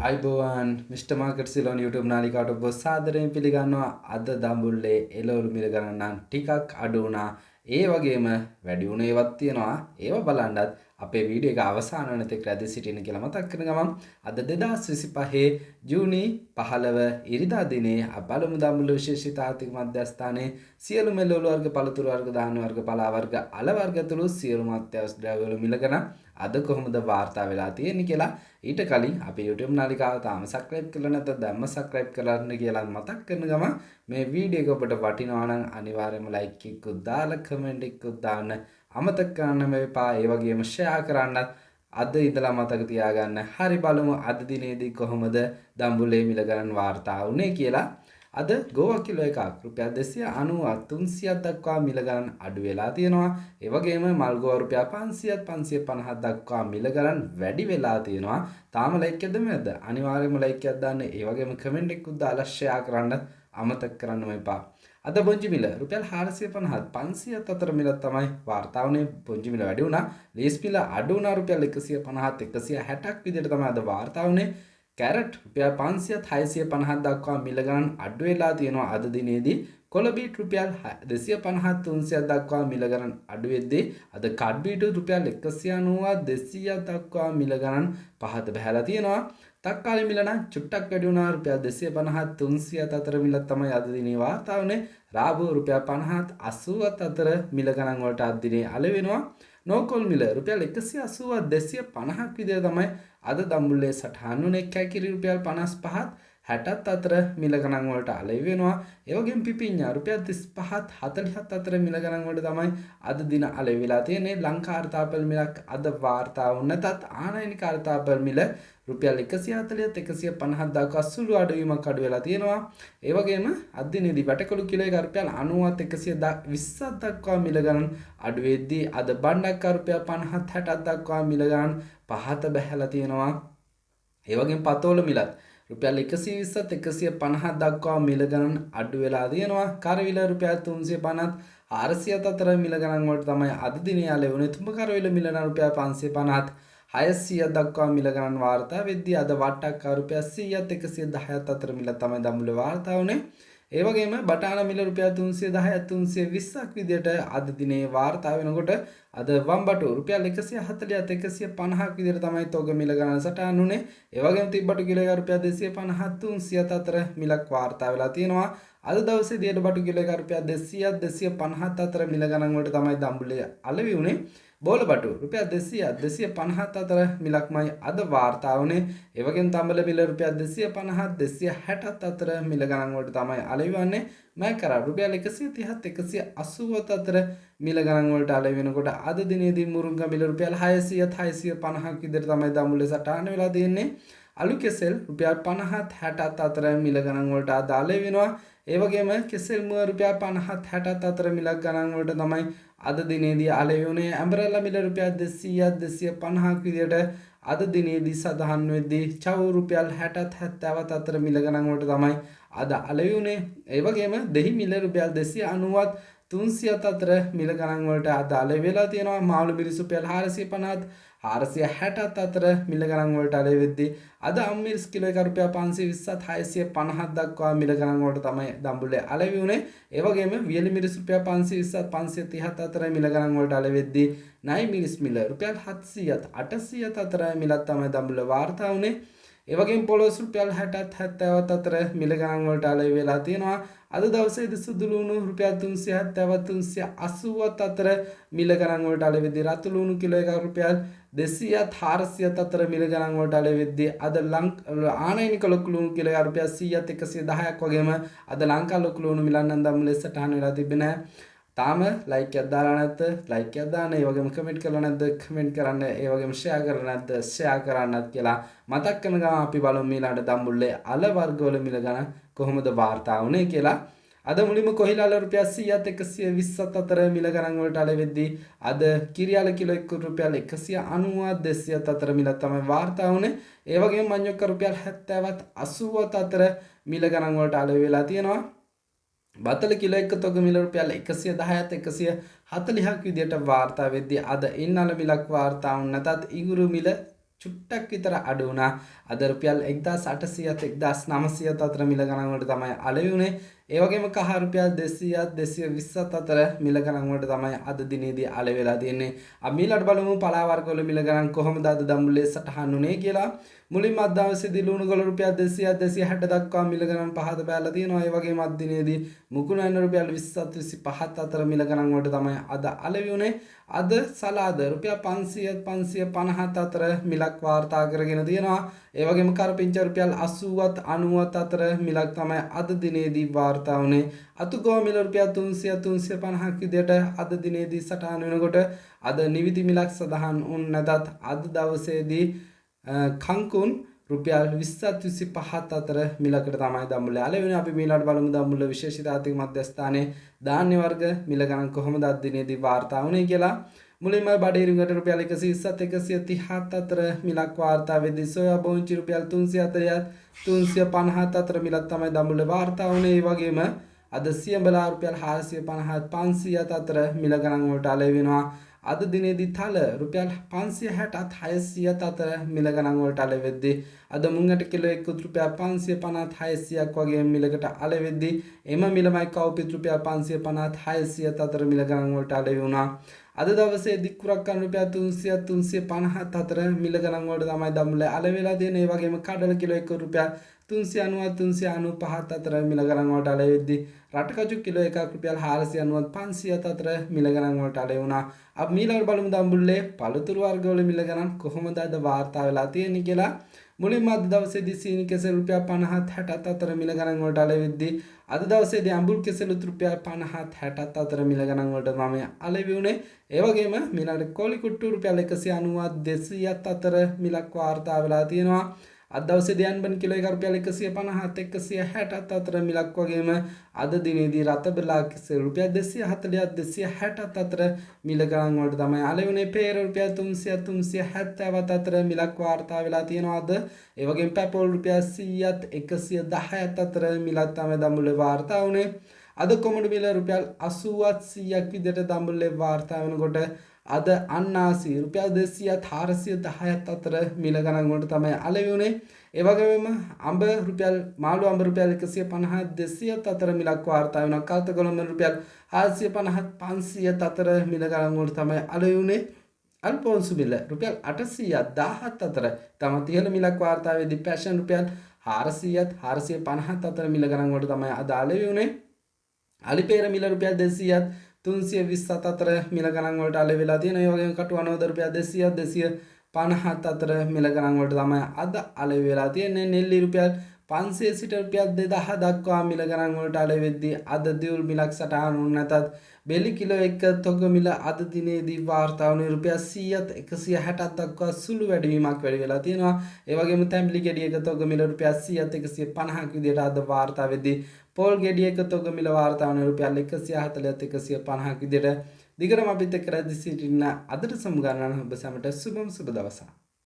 ආයුබෝවන් mister market Ceylon YouTube නාලිකාවට ඔබ සාදරයෙන් පිළිගන්නවා. අද දඹුල්ලේ එළවලු මිල ගණන් නම් ටිකක් අඩු වුණා. ඒ වගේම වැඩි වුණ ඒවත් තියෙනවා. ඒව බලන්නත් අපේ වීඩියෝ එක අවසාන වෙන තෙක් රැඳී සිටින්න කියලා මතක් කරන ගමන් අද 2025 ජූනි 15 ඉරිදා දිනේ අප බලමු දඹුල්ල විශේෂිත ආර්ථික මධ්‍යස්ථානයේ සියලුම එළවලු වර්ග, පළතුරු වර්ග, ධාන්‍ය වර්ග, පලා වර්ග, අල වර්ග ඇතුළු සියලුම අත්‍යවශ්‍ය ද්‍රව්‍ය මිල ගණන් අද කොහොමද වාර්තා වෙලා තියෙන්නේ කියලා. ඊට කලින් අපේ YouTube නාලිකාව තාම සබ්ස්ක්‍රයිබ් කරලා නැත්නම් දැන්ම සබ්ස්ක්‍රයිබ් කරන්න කියලා මතක් කරන ගමන් මේ වීඩියෝ එක ඔබට වටිනවා නම් අනිවාර්යයෙන්ම ලයික් එකකුත් දාලා කමෙන්ට් එකකුත් දාන්න අමතක කරන්න එපා. ඒ වගේම ෂෙයා කරන්නත් අද ඉඳලා මතක තියාගන්න. හරි, බලමු අද දිනේදී කොහොමද දඹුල්ලේ මිල ගණන් වාර්තා වුනේ කියලා. අද ගෝවා කිලෝ එකක් රුපියල් 290 300ක් දක්වා මිල ගණන් අඩු වෙලා තියෙනවා. ඒ වගේම මල් ගෝවා රුපියල් 500ත් 550ක් දක්වා මිල ගණන් වැඩි වෙලා තියෙනවා. තාම ලයික් එකක් දැම්මේ නැද්ද? අනිවාර්යයෙන්ම ලයික් එකක් දාන්න. ඒ වගේම කමෙන්ට් එකකුත් දාලා ෂෙයා කරන්න අමතක කරන්නම එපා. අද බොංජි මිල රුපියල් 450ත් 500ත් අතර මිලක් තමයි වාර්තා වුණේ. බොංජි මිල වැඩි වුණා. ලීස් මිල අඩු වුණා. රුපියල් 150ත් 160ක් විදිහට තමයි අද වාර්තා වුණේ. කැරට් රුපියල් 500ත් 650ක් දක්වා මිල ගණන් අඩු වෙලා තියෙනවා අද දිනේදී. කොළ බීට් රුපියල් 250ත් 300ක් දක්වා මිල ගණන් අඩු වෙද්දී අද කට් බීට් රුපියල් 190ක් 200ක් දක්වා මිල ගණන් පහත බහැලා තියෙනවා. තක්කාලි මිල නම් චුට්ටක් වැඩි වුණා. රුපියල් 250ත් 300ත් අතර මිලක් තමයි අද දිනේ වාර්තා වුණේ. රාබු රුපියල් 50ත් 80ත් අතර මිල ගණන් වලට අද දිනේ අල වෙනවා. නෝකොල් මිල රුපියල් 180ක් 250ක් විදිහට තමයි අද දඹුල්ලේ සටහන් වුණේ. කැකිරි රුපියල් 55ත් 60ත් අතර මිල ගණන් වලට අලෙවි වෙනවා. ඒ වගේම පිපිඤ්ඤා රුපියල් 35ත් 47ත් අතර මිල ගණන් වලට තමයි අද දින අලෙවි වෙලා තියෙන්නේ. ලංකා අර්ථාපල් මිලක් අද වාර්තා වුණ නැතත් ආනයනික අර්ථාපල් මිල රුපියල් 140ත් 150ක් දක්වා සුළු අඩුවීමක් අඩු වෙලා තියෙනවා. ඒ වගේම අද දිනේදී වැටකොළු කිලෝ එක රුපියල් 90ත් 120ක් දක්වා මිල ගණන් අඩු වෙද්දී අද බණ්ඩක්කා රුපියල් 50ත් 60ක් දක්වා මිල ගණන් පහත බැහැලා තියෙනවා. ඒ වගේම පතෝල මිලත් රුපියල් 120ත් 150ක් දක්වා මිල ගණන් අඩු වෙලා තියෙනවා. කරවිල රුපියල් 350ත් 400ත් අතර මිල ගණන් වලට තමයි අද දිනේ අලෙවි වුණේ. තුඹ කරවිල මිල නම් රුපියල් 550ත් 600ක් දක්වා මිල ගණන් වාර්තා වෙද්දී අද වට්ටක්කා රුපියල් 100ත් 110ත් අතර මිල තමයි දඹුල්ලේ වාර්තා වුණේ. ඒ වගේම බටාන මිල රුපියල් 310ත් 320ක් විදියට අද දිනේ වාර්තා වෙනකොට අද වම්බටු රුපියල් 140ත් 150ක් විදියට තමයි තොග මිල ගණන් සටහන් වුණේ. ඒ වගේම තිබ්බටු කිලෝ එක රුපියල් 250ත් 300ත් අතර මිලක් වාර්තා වෙලා තියෙනවා. අද දවසේ දියට බටු කිලෝ එක රුපියල් 200ත් 250ත් අතර මිල ගණන් වලට තමයි දඹුල්ලේ අලෙවි වුණේ. බෝල බටු රුපියල් 200ත් 250ත් අතර මිලක්මයි අද වාර්තා වුණේ. ඒ වගේම තඹල මිල රුපියල් 250ත් 260ත් අතර මිල ගණන් වලට තමයි අලෙවි වන්නේ. මෑකරා රුපියල් 130ත් 180ත් අතර මිල ගණන් වලට අලෙවි වෙනකොට අද දිනේදී මුරුංගා මිල රුපියල් 600ත් 650ක් විතර තමයි දඹුල්ලේ සටහන වෙලා තියෙන්නේ. අලු කෙසෙල් රුපියල් 50ත් 60ත් අතර මිල ගණන් වලට අද අලෙවි වෙනවා. ඒ වගේම කෙසෙල් මුව රුපියල් 50ත් 60ත් අතර මිලක් ගණන් වලට තමයි අද දිනේදී අලෙවි වුණේ. ඇම්බරෙල්ලා මිල රුපියල් 200ක් 250ක් විදියට අද දිනේදී සඳහන් වෙද්දී චව් රුපියල් 60ත් 70ත් අතර මිල ගණන් වලට තමයි අද අලෙවි වුණේ. ඒ වගේම දෙහි මිල රුපියල් 290ත් 300ත් අතර මිල ගණන් වලට අද අලෙවි වෙලා තියෙනවා. මාළු මිරිස් රුපියල් 450ත් 460ත් අතර මිල ගණන් වලට අලෙවි වෙද්දී අද අමු මිරිස් කිලෝ එක රුපියල් 520ත් 650ක් දක්වා මිල ගණන් වලට තමයි දඹුල්ලේ අලෙවි වුණේ. ඒ වගේම වියලි මිරිස් රුපියල් 520ත් 530ත් අතර මිල ගණන් වලට අලෙවි වෙද්දී නයි මිරිස් මිල රුපියල් 700ත් 800ත් අතර මිලක් තමයි දඹුල්ලේ වාර්තා වුණේ. ඒ වගේම පොළොස් රුපියල් 60ත් 70ත් අතර මිල ගණන් වලට අලෙවි වෙලා තියෙනවා. අද දවසේදී සුදු ලුණු රුපියල් 370ත් 380ත් අතර මිල ගණන් වලට අලෙවි වෙද්දී රතු ලුණු කිලෝ එකක් රුපියල් 200ත් 400ත් අතර මිල ගණන් වලට අලෙවි වෙද්දී අද ආනයනික ලොකු ලුණු කිලෝ එක රුපියල් 100ත් 110ක් වගේම අද ලංකා ලොකු ලුණු මිලක් නම් දඹුල්ලේ සටහන් වෙලා තිබෙන්නේ නැහැ. තාම ලයික් එකක් දාලා නැද්ද? ලයික් එකක් දාන්න. ඒ වගේම කමෙන්ට් කරලා නැද්ද? කමෙන්ට් කරන්න. ඒ වගේම ෂෙයා කරලා නැද්ද? ෂෙයා කරන්නත් කියලා මතක් කරන ගමන් අපි බලමු ඊළඟට දඹුල්ලේ අල වර්ගවල මිල ගණන් කොහොමද වාර්තා වුනේ කියලා. අද මුලින්ම කොහිල අල රුපියල් 100ත් 120ත් අතර මිල ගණන් වලට අල වෙද්දී අද කිරියාල කිලෝ එක්ක රුපියල් 190ත් 200ත් අතර මිලක් තමයි වාර්තා වුනේ. ඒ වගේම මඤ්ඤොක්ක රුපියල් 70ත් 80ත් අතර මිල ගණන් වලට අල වෙලා තියෙනවා. බතල කිලෝ එක තොග මිල රුපියල් 110ත් 140ක් විදියට වාර්තා වෙද්දී අද ඉන්නල මිලක් වාර්තා වුණ නැතත් ඉඟුරු මිල චුට්ටක් විතර අඩු වුණා. අද රුපියල් 1800ත් 1900ත් අතර මිල ගණන් වලට තමයි අලෙවි වුණේ. ඒ වගේම කහ රුපියල් 200ත් 220ත් අතර මිල ගණන් වලට තමයි අද දිනේදී අලෙවි වෙලා තියෙන්නේ. අපි ඊළඟට බලමු පලා වර්ග වල මිල ගණන් කොහොමද අද දඹුල්ලේ සටහන් වුණේ කියලා. මුලින්ම අද දවසේදී ලුණු ගොළ රුපියල් 200ත් 260 දක්වා මිල ගණන් පහත බැලලා තියෙනවා. ඒ වගේම අද දිනේදී මුකුණු ඇන රුපියල් 20ත් 25ත් අතර මිල ගණන් වලට තමයි අද අලෙවි වුණේ. අද සලාද රුපියල් 500ත් 550ත් අතර මිලක් වාර්තා කරගෙන තියෙනවා. ඒ වගේම කරපිංච රුපියල් 80ත් 90ත් අතර මිලක් තමයි අද දිනේදී වාර්තා වුණේ. අතුගෝවා මිල රුපියල් 300 350ක් විදියට අද දිනේදී සටහන් වෙනකොට අද නිවිති මිලක් සඳහන් වුන් නැතත් අද දවසේදී කංකුන් රුපියල් 20ත් 25ත් අතර මිලකට තමයි දඹුල්ලේ අලෙවි වෙන්නේ. අපි මීළඟට බලමු දඹුල්ල විශේෂිත ආර්ථික මධ්‍යස්ථානයේ ධාන්‍ය වර්ග මිල ගණන් කොහොමද අද දිනේදී වාර්තා වුණේ කියලා. මුලින්ම බඩේරිඟට රුපියල් 120ත් 137ත් අතර මිලක් වාර්තා වෙද්දී සෝයා බෝංචි රුපියල් 340ත් 350ත් අතර මිලක් තමයි දඹුල්ලේ වාර්තා වුණේ. ඒ වගේම අද සියඹලා රුපියල් 450ත් 500ත් අතර මිල ගණන් වලට අලෙවි වෙනවා. අද දිනේදී තල රුපියල් 560ත් 600ත් අතර මිල ගණන් වලට අලෙවි වෙද්දී අද මුං ඇට කිලෝ එක්ක රුපියල් 550ත් 600ක් වගේ මිලකට අලෙවි වෙද්දී එම මිලමයි කව්පිත් රුපියල් 550ත් 600ත් අතර මිල ගණන් වලට අලෙවි වුණා. අද දවසේ දික්කුරක්කන් රුපියල් 300ත් 350ත් අතර මිල ගණන් වලට තමයි දඹුල්ලේ අලෙවි වෙලා තියෙන්නේ. ඒ වගේම කඩල කිලෝ එක්ක රුපියල් 390ත් 395ත් අතර මිල ගණන් වලට අලෙවි වෙද්දී රටකජු කිලෝ එකක් රුපියල් 490ත් 500ත් අතර මිල ගණන් වලට අලෙවි වුණා. අපි මීළඟට බලමු දඹුල්ලේ පළතුරු වර්ගවල මිල ගණන් කොහොමද අද වාර්තා වෙලා තියෙන්නේ කියලා. මුලින්ම අද දවසේදී සීනි කෙසෙල් රුපියල් 50ත් 60ත් අතර මිල ගණන් වලට අලෙවි වෙද්දී අද දවසේදී අඹුල් කෙසෙලුත් රුපියල් 50ත් 60ත් අතර මිල ගණන් වලට තමයි අලෙවි වුණේ. ඒ වගේම මීළඟට කෝලි කුට්ටු රුපියල් 190ත් 200ත් අතර මිලක් වාර්තා වෙලා තියෙනවා. අද දවසේදී අන්බන් කිලෝ එක රුපියල් 150ත් 160ත් අතර මිලක් වගේම අද දිනේදී රතබලා කෙසෙල් රුපියල් 240ත් 260ත් අතර මිල ගණන් වලට තමයි අලෙවි වුණේ. පේර රුපියල් 300 370ත් අතර මිලක් වාර්තා වෙලා තියෙනවා අද. ඒ වගේම පැපොල් රුපියල් 100ත් 110ත් අතර මිලක් තමයි දඹුල්ලේ වාර්තා වුණේ. අද කොමඩු මිල රුපියල් 80ත් 100ක් විදිහට දඹුල්ලේ වාර්තා වෙනකොට අද අන්නාසි රුපියල් 200ත් 410ත් අතර මිල ගණන් වලට තමයි අලෙවි වුණේ. ඒ වගේම අඹ රුපියල් මාළු අඹ රුපියල් 150ත් 200ත් අතර මිලක් වාර්තා වෙනවා. කල්ත කොළඹ රුපියල් 450ත් 500ත් අතර මිල ගණන් වලට තමයි අලෙවි වුණේ. අල්පොන්සු මිල රුපියල් 800ත් 1000ත් අතර තමත් ඉහළ මිලක් වාර්තා වෙද්දී පැෂන් රුපියල් 400ත් 450ත් අතර මිල ගණන් වලට තමයි අද අලෙවි වුණේ. අලිපේර මිල රුපියල් 200ත් 320ත් අතර මිල ගණන් වලට අලෙවි වෙලා තියෙනවා. ඒ වගේම කටු අනෝද රුපියල් 200ත් 250ත් අතර මිල ගණන් වලට තමයි අද අලෙවි වෙලා තියෙන්නේ. නෙල්ලි රුපියල් 500 සිට රුපියල් 2000 දක්වා මිල ගණන් වලට අලෙවි වෙද්දී අද දියුල් මිලක් සටහන් වුණ නැතත් බෙලි කිලෝ එක තොග මිල අද දිනේදී වාර්තා වුණේ රුපියල් 100ත් 160ක් දක්වා සුළු වැඩිවීමක් වැඩි වෙලා තියෙනවා. ඒ වගේම තැඹිලි ගෙඩි එක තොග මිල රුපියල් 100ත් 150ක් විදියට අද වාර්තා වෙද්දී පොල් ගෙඩි එක තොග මිල වාර්තා වුණේ රුපියල් 140ත් 150ක් විදියට. දිගටම අපිත් එක්ක රැඳී සිටින්න අදට සමුගන්නවා. ඔබ සැමට සුබම සුබ දවසක්.